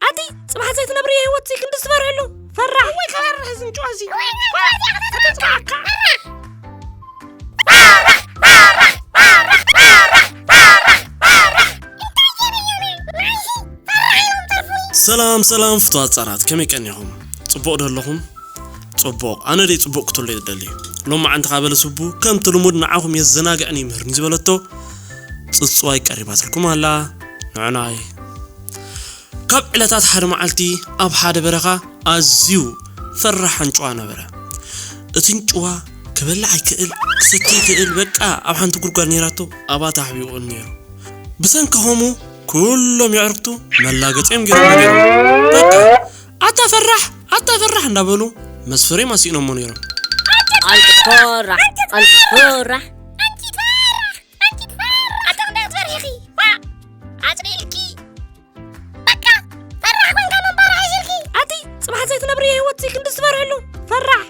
ኣቲ ጽባሕ ዘይትነብርዮ ህይወት ክንዲ ዝፈርሕሉ ፈራሕ። ወይ ከበርሕ ዝንጭዋ እዚ። ከተጽናዕካ። ሰላም ሰላም ፍቱዋት ጻራት፣ ከመይ ቀኒኹም? ጽቡቕ ዶ ኣለኹም? ጽቡቕ፣ ኣነ ደይ ጽቡቕ ክትብሉ እየ ዝደሊ። ሎማዓንቲ ካበለ ስቡ ከምቲ ልሙድ ንዓኹም የዘናግዕን ይምህርን ዝበለቶ ጽጽዋይ ቀሪባትልኩም ኣላ። ንዕናይ ካብ ዕለታት ሓደ መዓልቲ ኣብ ሓደ በረኻ ኣዝዩ ፈራሕ ኣንጭዋ ነበረ። እቲ ኣንጭዋ ክበልዕ ኣይክእል፣ ክሰቲ ኣይክእል፣ በቃ ኣብ ሓንቲ ጉድጓድ ነይራቶ ኣብኣ ተሓቢኡ ነይሩ። ብሰንኪ ከምኡ ኩሎም የዕርክቱ መላገጺኦም ገይሮም ነይሮም። በቃ ኣታ ፈራሕ ኣታ ፈራሕ እንዳበሉ መስፈሪዮም ኣስኢኖሞ ነይሮም። ኣንጭ ፈራሕ ኣንጭ ፈራሕ ኣቲ ጽባሕ ዘይትነብርዮ ህይወት ክንዲ ዝፈርሕሉ ፈራሕ።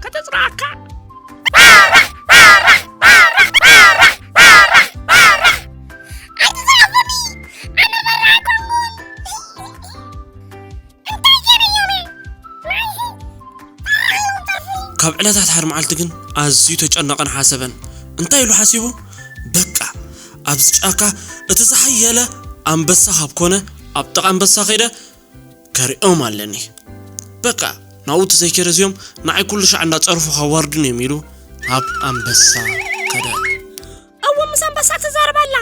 ከተጽናዕካ። ካብ ዕለታት ሓደ መዓልቲ ግን ኣዝዩ ተጨነቐን ሓሰበን። እንታይ ኢሉ ሓሲቡ? በቃ ኣብዚ ጫካ እቲ ዝሓየለ ኣንበሳ ካብ ኮነ ኣብ ጥቓ ኣንበሳ ከይደ ከሪኦም ኣለኒ። በቃ ናብኡ ተዘይከይደ እዚኦም ንዓይ ኩሉ ሻዕ እንዳጸረፉ ከዋርዱኒ እዮም ኢሉ ናብ ኣንበሳ ከደ። እዎ ምስ ኣንበሳ ትዛረብ ኣላ።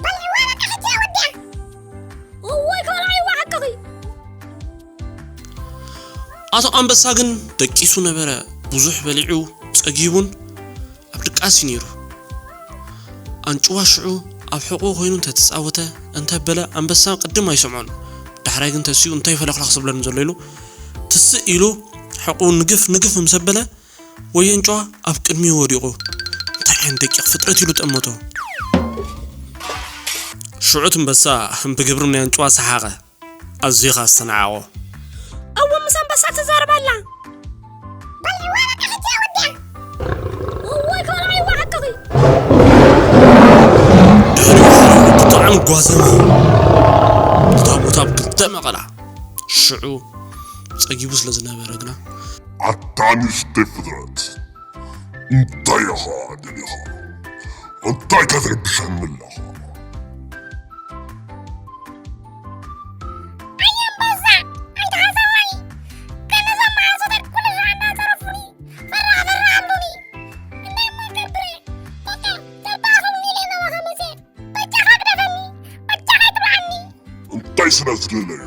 በልዕዋ በቃ ሕጂ ወዲያ። እወይ ከበልዓይዋ ሓቅኺ። ኣቶ ኣንበሳ ግን ደቂሱ ነበረ። ብዙሕ በሊዑ ጸጊቡን ኣብ ድቃስ እዩ ነይሩ። ኣንጭዋ ሽዑ ኣብ ሕቖኡ ኮይኑ እንተተጻወተ እንተበለ ኣንበሳ ቅድም ኣይሰምዖን። ዳሕራይ ግን ተሲኡ እንታይ ፈለኽለኽ ዝብለኒ ዘሎ ኢሉ ትስእ ኢሉ ሕቖኡ ንግፍ ንግፍ ምስ ኣበለ ወዮ ኣንጭዋ ኣብ ቅድሚኡ ወዲቑ እንታይ ዓይነት ደቂቕ ፍጥረት ኢሉ ጠመቶ። ሽዑ እቲ ኣንበሳ ብግብሪ ናይ ኣንጭዋ ሰሓቐ። ኣዚኻ ኣስተናዓቖ። እዎ ምስ ኣንበሳ ትዛረብ ኣላ። በልዕዋ በቃ ሕጂ ወዲያ። እወይ ከበልዓይዋ ሓቅኺ። ድሕሪኡ ሓሪቑ ብጣዕሚ ጓዘመ። እታ ቦታ ብክልተ መቐላ። ሽዑ ጸጊቡ ስለ ዝነበረ ግና ኣታ ንእሽተይ ፍጥረት እንታይ ኢኻ ደሊኻ? እንታይ ከተረብሸኒ ኣለኻ? ኣየ ኣንበሳ ኣይትሓሰወኒ። ከምዞም መሓዙተይ ኩሉ ሻዕ እንዳጸረፉኒ ፈራሕ ፈራሕ ኣሉኒ። እንታይ እሞ ክገብር? በቃ ተባእኹኒ ኢለ መባኻ መጽየ። በጃኻ ግደፈኒ። በጃኻ ኣይትብልዓኒ። እንታይ ስለ ዝደለዩ?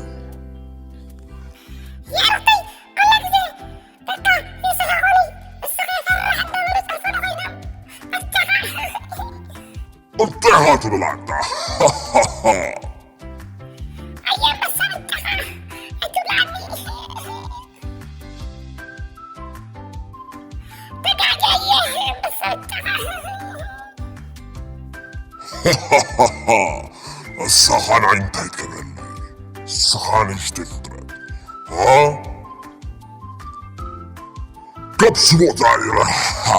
የርተይ ኩሉ ግዜ በቃ ይስሕቑኒ። እስኻ ፈራሕ እንዳበሉ ጸርፉኒ ኮይኖም። በጃኻ። እንታይ ኢኻ ትብል ኣንታ? ኣየ ኣንበሳ በጃኻ ኣይትብልዓኒ። ተጋግየ ኣየ ኣንበሳ በጃኻ። ንስኻ ንዓይ እንታይ ትገብረለይ? ንስኻ ንእሽተይ ፍጥረት። ሃ? ካብ ስሞታ ኢረ። ሃ?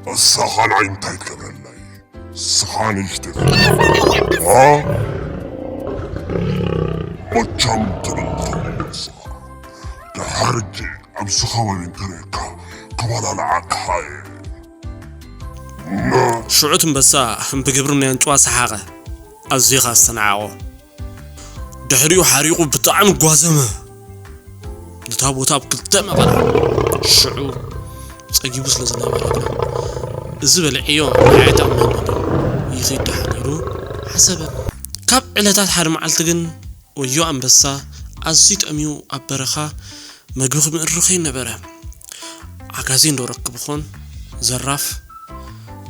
ንስኻ ንዓይ እንታይ ትገብረለይ? ንስኻ ንእሽተይ ፍጥረት። ሃ? መቸም ትብል ትኸውን ንስኻ። ድሓር ሕጂ ኣብዚ ከባቢ እንተሪኤካ ክበላልዓካ እየ። ሽዑ እቲ ኣንበሳ ብግብሪ ናይ ኣንጭዋ ሰሓቐ። ኣዚኻ ኣስተናዓቖ። ድሕሪኡ ሓሪቑ ብጣዕሚ ጓዘመ። ነታ ቦታ ኣብ ክልተ መቐላ። ሽዑ ጸጊቡ ስለ ዝነበረ ግና፣ እዚ በሊዐዮ ንዓይ ኣይጠቕመንን እዩ፣ ይኺድ ደሓን ኢሉ ሓሰበ። ካብ ዕለታት ሓደ መዓልቲ ግን ወዮ ኣንበሳ ኣዝዩ ጠምዩ ኣብ በረኻ መግቢ ክምእሪ ከይነበረ፣ ዓጋዜን ዶ ረክብ ኾን? ዘራፍ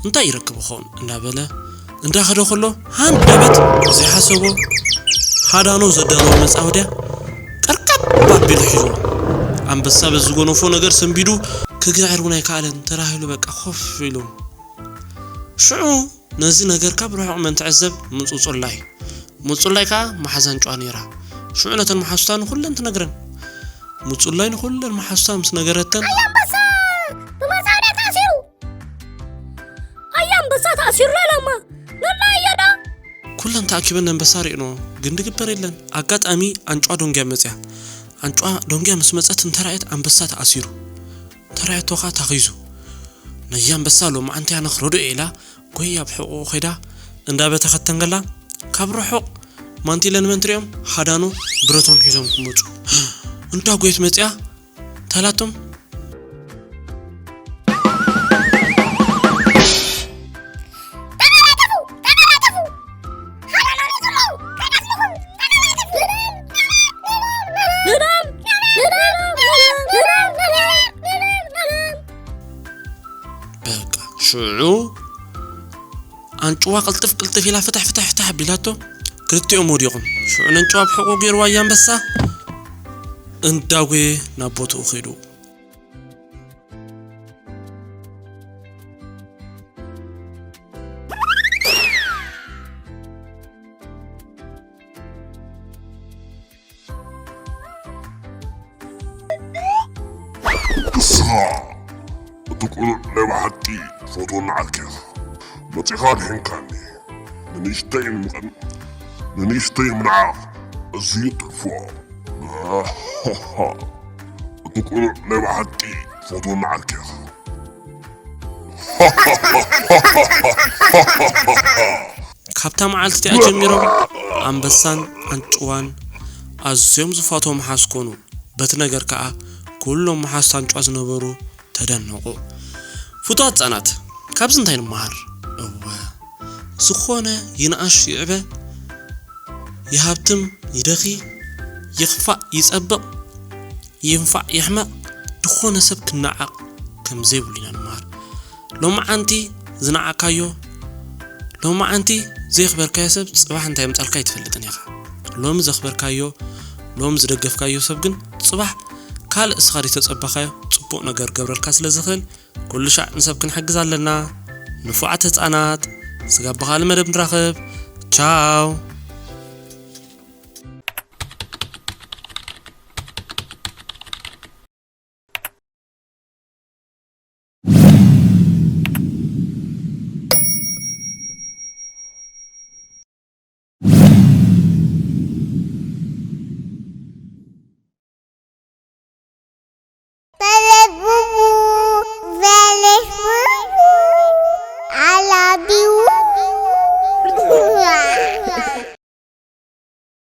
እንታይ ይረክብ ኾን? እንዳበለ እንዳኸደ ከሎ፣ ሃንደበት ዘይሓሰቦ ሃዳኖ ዘዳለወ መጻወድያ ቀርቀብ ኣቢሉ ሒዙ። ኣንበሳ በዚ ጎነፎ ነገር ሰንቢዱ ክግዕር እውን ኣይከኣለን። ተራሂሉ በቃ ኮፍ ኢሉ። ሽዑ ነዚ ነገር ካብ ርሑቕ መን ትዕዘብ? ምጹጹላይ። ምጹጹላይ ከኣ መሓዛ ኣንጭዋ ነይራ። ሽዑ ነተን መሓዙታ ንኹለን ትነግረን። ምጹጹላይ ንኹለን መሓዙታ ምስ ነገረተን፣ ኣያ ኣንበሳ ብመጻዳ ተኣሲሩ። ኣያ ኣንበሳ ተኣሲሩ ላማ። ነላ ኣያ ዳ ኩለን ተኣኪበን ነንበሳ ርእኖ፣ ግን ድግበር የለን። ኣጋጣሚ ኣንጭዋ ዶንግያ መጽያ። ኣንጭዋ ዶንግያ ምስ መጸት እንተራእየት ኣንበሳ ተኣሲሩ። እንተራእየቶ ኸኣ ታኺዙ። ነያ ኣንበሳ ሎማዓንቲ ኣነ ክረድኦ ኢላ ጎይ ኣብ ሕቑቑ ኸይዳ እንዳበተኸት ተንገላ ካብ ርሑቕ ማንቲለ ንመን ትሪኦም? ሃዳኖ ብረቶም ሒዞም ክመጹ። እንዳ ጎየት መጽያ ተላቶም። በቃ ሽዑ ኣንጭዋ ቅልጥፍ ቅልጥፍ ኢላ ፍታሕ ፍታሕ ፍታሕ ኣቢላቶ። ክልቲኦም ወዲቖም። ሽዑ ነንጭዋ ብሕቑ ገይርዋ ኣያ ኣንበሳ እንዳጎየ ናብ ቦትኡ ኸይዱ። ንስኻ እቲ ቁኑዕ ናይ ብሓቂ ትፈትወኒ ዓርኪ ኢኻ። መጺኻ ኣድሒንካኒ። ንንእሽተይ ምቕን-፣ ንንእሽተይ ምንዓቕ ኣዝዩ ጥልፎ። እቲ ቁኑዕ ናይ ብሓቂ ትፈትወኒ ዓርኪ ኢኻ። ካብታ መዓልቲ እቲኣ ጀሚሮም ኣንበሳን ኣንጭዋን ኣዝዮም ዝፋትዎ መሓዝ ኮኑ። በቲ ነገር ከኣ ኩሎም መሓዝቲ ኣንጭዋ ዝነበሩ ተደነቑ። ፍቱዋት ህጻናት፣ ካብዚ እንታይ ንመሃር? እወ፣ ዝኾነ ይንኣሽ ይዕበ፣ ይሃብትም ይደኺ፣ ይኽፋእ ይጸብቕ፣ ይንፋዕ ይሕመቕ፣ ዝኾነ ሰብ ክነዓቕ ከም ዘይብሉ ኢና ንመሃር። ሎማዓንቲ ዝነዓቕካዮ፣ ሎማዓንቲ ዘየኽበርካዮ ሰብ ጽባሕ እንታይ የምጻልካ ኣይትፈልጥን ኢኻ። ሎሚ ዘኽበርካዮ፣ ሎሚ ዝደገፍካዮ ሰብ ግን ጽባሕ ካልእ እስኻ ዘይተጸበኻዮ ጽቡቕ ነገር ክገብረልካ ስለ ዝኽእል፣ ኩሉ ሻዕ ንሰብ ክንሕግዝ ኣለና። ንፉዓት ህጻናት፣ ስጋብ ብኻልእ መደብ ንራኸብ። ቻው።